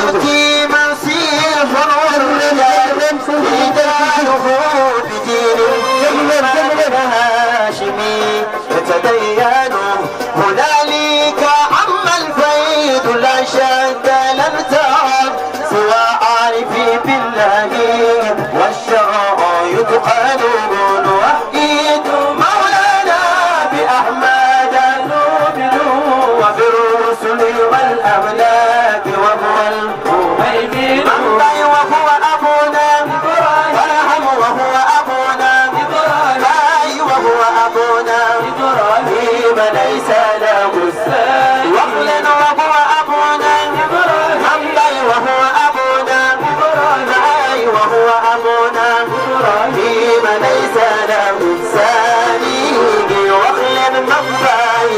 يؤتي مسيح هدايه بدين هاشمي يتدين هنالك عم الفيض لا شك لم تعد سوى عارفي بالله والشرع يتقن نوحد مولانا بأحمد نؤمن وبالرسل والأملاك وهو المهيمن وهو أبونا فرحم وهو أبونا وهو أبونا إبراهيم ليس له الثاني وقل وهو أبونا حمدي وهو أبونا وهو أبونا إبراهيم ليس له الثاني وقل مباي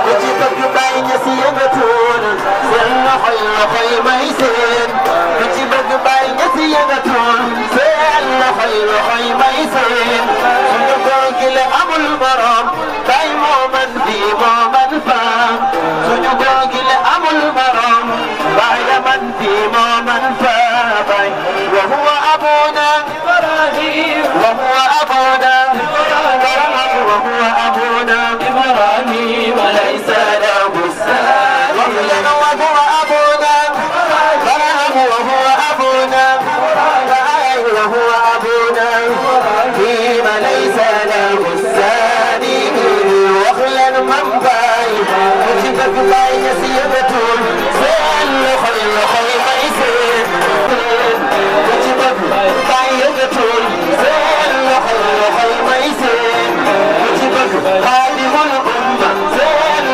وجبك بين سيبتون سن خير ميسين وجبك بين سيبتون سن خير ميسين سنقول أبو البرام دايما من في من فام سنقول أبو البرام دايما من في من فام وهو أبونا إبراهيم وهو أبونا إبراهيم وهو أبونا إبراهيم وليس له الثاني وهو أبونا إبراهيم وهو أبونا وهو أبونا إبراهيم ليس له الثاني وخلا من باي وجبك باي سيبتون سأل خير ميسين وجبك باي يبتون سأل خير ميسين وجبك خادم الأمة سأل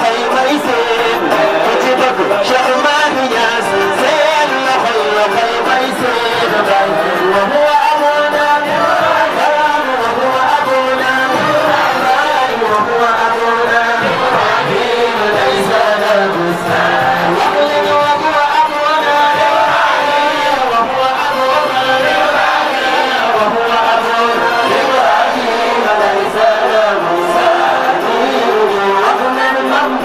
خير ميسين وجبك شرمان ياس سأل خير ميسين وهو أبونا وهو أبونا وهو أبونا إبراهيم ليس له الثاني وهو أبونا وهو أبونا وهو أبونا إبراهيم ليس له الثاني وهو من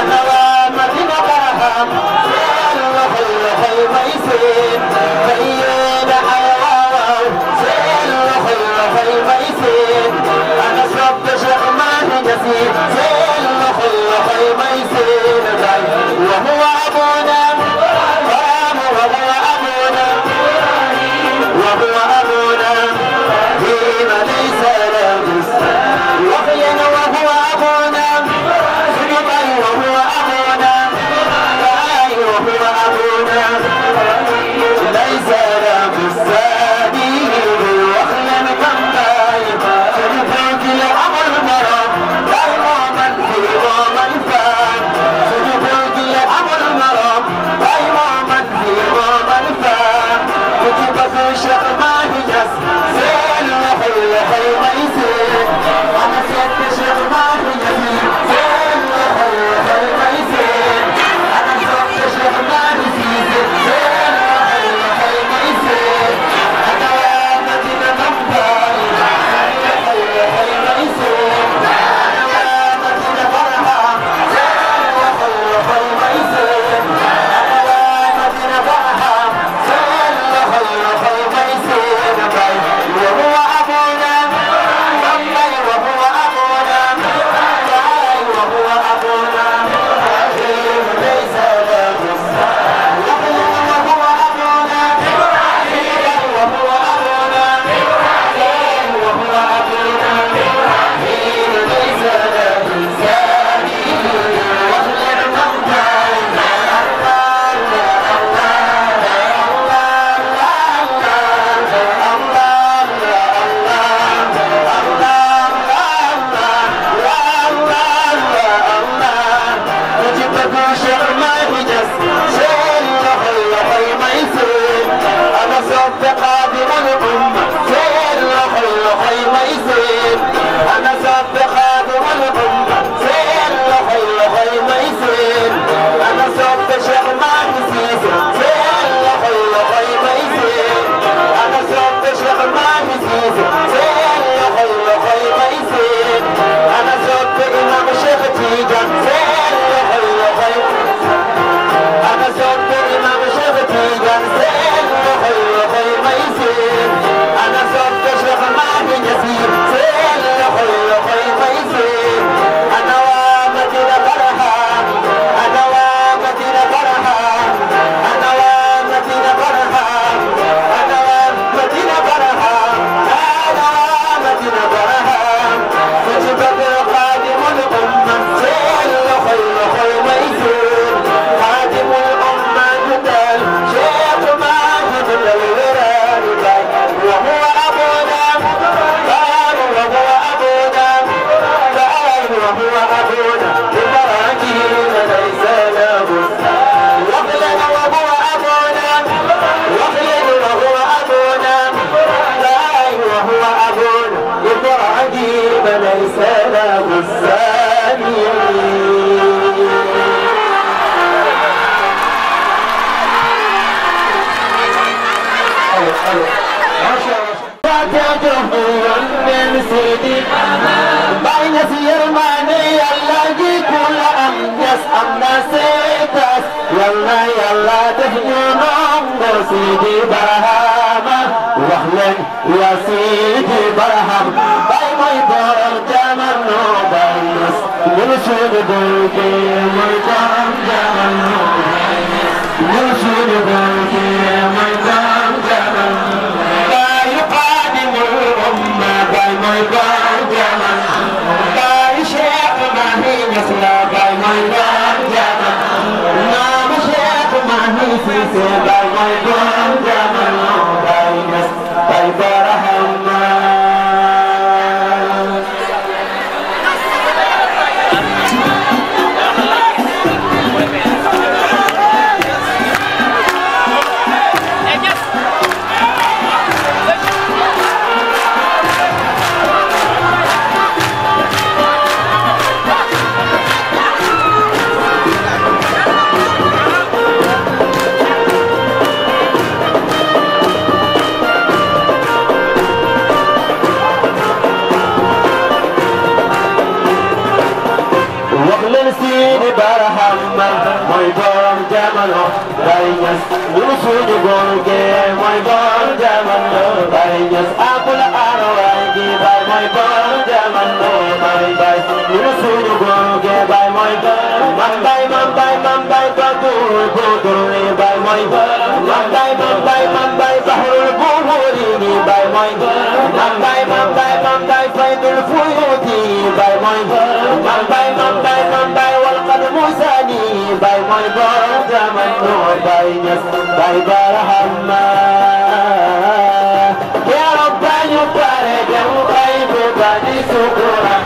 أنا ومدينة برهام خير ميسين من سيدي بين سيرماني الذي كل أمس أمنسيتس يلا يلا تهجن أمر سيدي برهام وخلن يا سيدي برهام باي ماي بار جمال بايس يلشون بلكي ماي بار جمال يلشون بلكي ماي بار جمال my God, Yaman. By Sheikh Mahi Yasla, by my God, Yaman. Nam Sheikh Mahi Sisi, by my God, Yaman. By Barahama. My God, Jamano, Dayas, Usudu Gorge, my God, Jamano, Dayas, Apula Arawangi, by my God, Jamano, by Usudu Gorge, by my God, Mambai, Babu, by my God, Mambai, Bahur, Buhurini, by my God, Mambai, Faidul Fuyuti, by my God, Mambai, Walqad Musani, by my God, Jamano, by Barahama. Ya Rabbi, you pare, everybody sukura.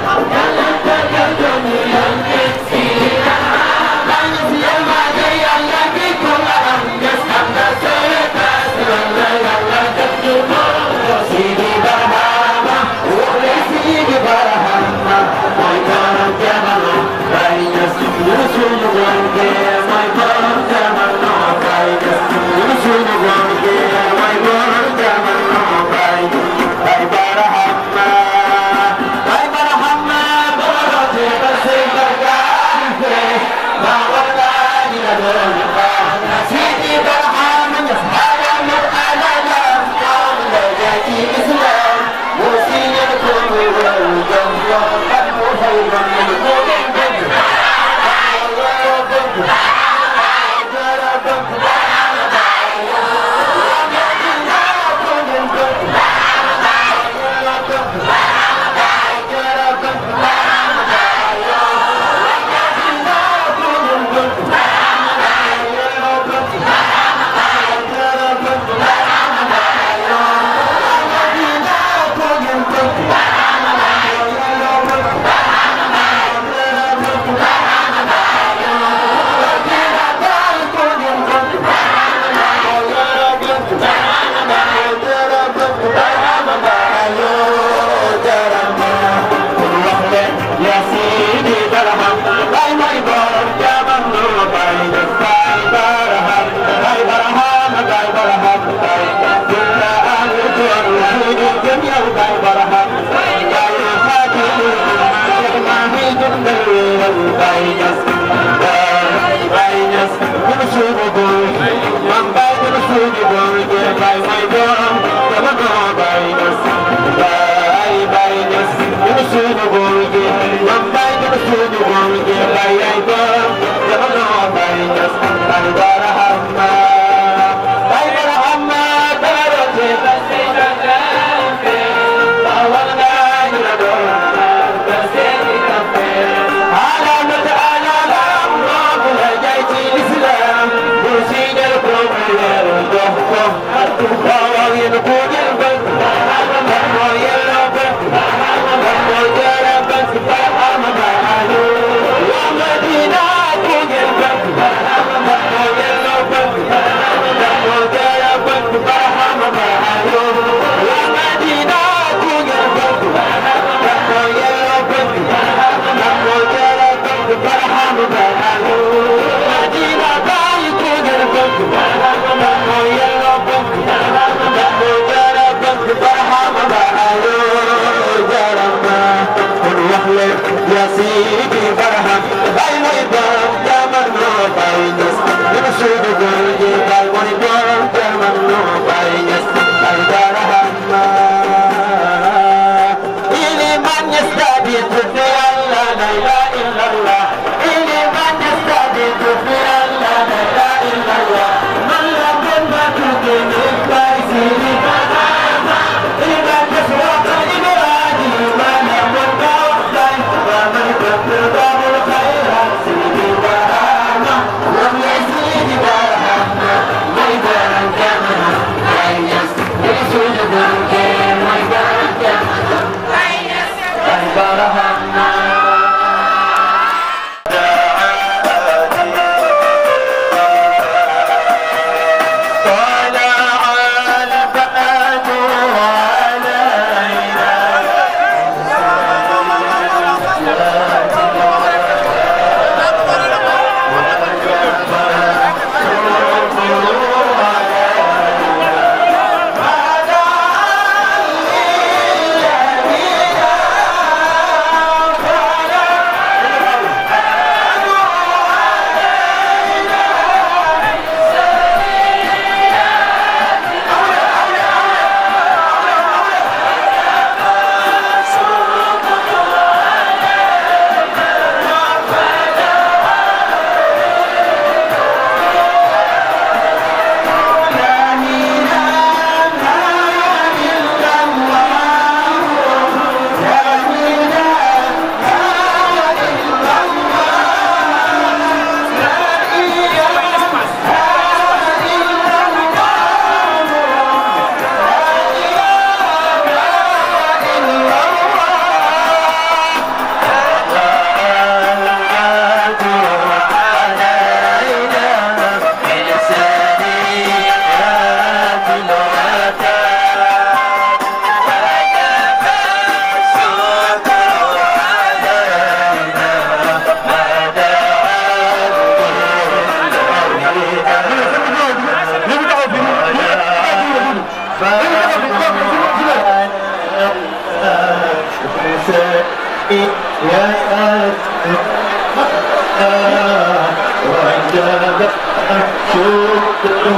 شكرا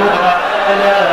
على